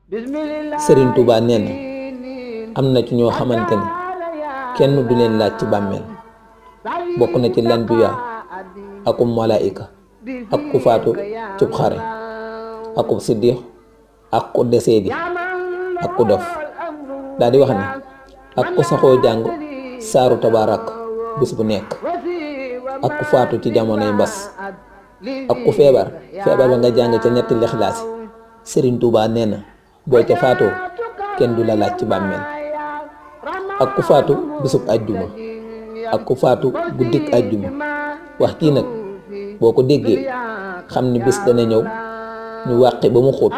Sëriñ Tuubaa nee na am na ci ñoo xamante ni kenn du leen laaj ci bàmmeel bokk na ci lanbiyaa akum malaayika ak ku faatu cub xare ak ku siddiix ak ku desee di ak ku dof daal di wax ni ak ku saxoo jàng saaru tabaarak bis bu nekk ak ku faatu ci jamonoy mbas ak ku feebar ba nga jàng ca ñetti lixlaasi. Sëriñ Tuubaa nee na boo ca faatoo kenn du la laaj ci bàmmeel ak ku faatu bisub ajjuma ak ku faatu guddik ajjuma wax kii nag boo ko déggee xam ni bis dana ñëw ñu wàqi ba mu xóot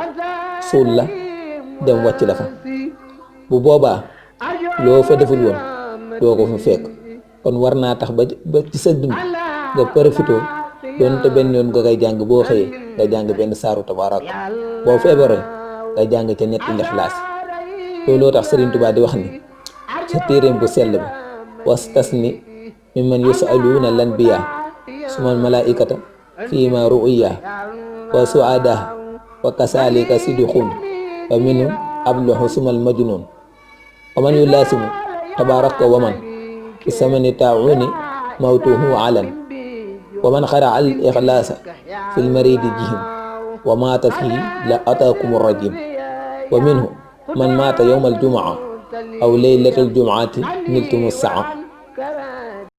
suul la dem wàcc la fa bu boobaa loo fa deful woon doo ko fa fekk kon war naa tax ba ci sa dund nga profitoo doonte benn yoon nga koy jàng boo xëyee nga jàng benn saaru tabaarak boo feebaree nga jàng ca ñetti lixlaas. looloo tax Sëriñ Tuubaa di wax ni ca téeréem bu sell ba wastasni mimman yusaluuna lanbiyaa sumal malaikata fiima ru'ya wa suadaa wa kasaalika sidixun wa minhum ablahu sumal majnun wa man yulaasimu tabaaraka wa man fi samani taa'uni mawtuhu alan wa man xara al ixlaasa fil maridi jihim wa maata fihi la ataakum rajim wa minhu man maata yowma aljumaa aw laylatal jumaati niltumu saa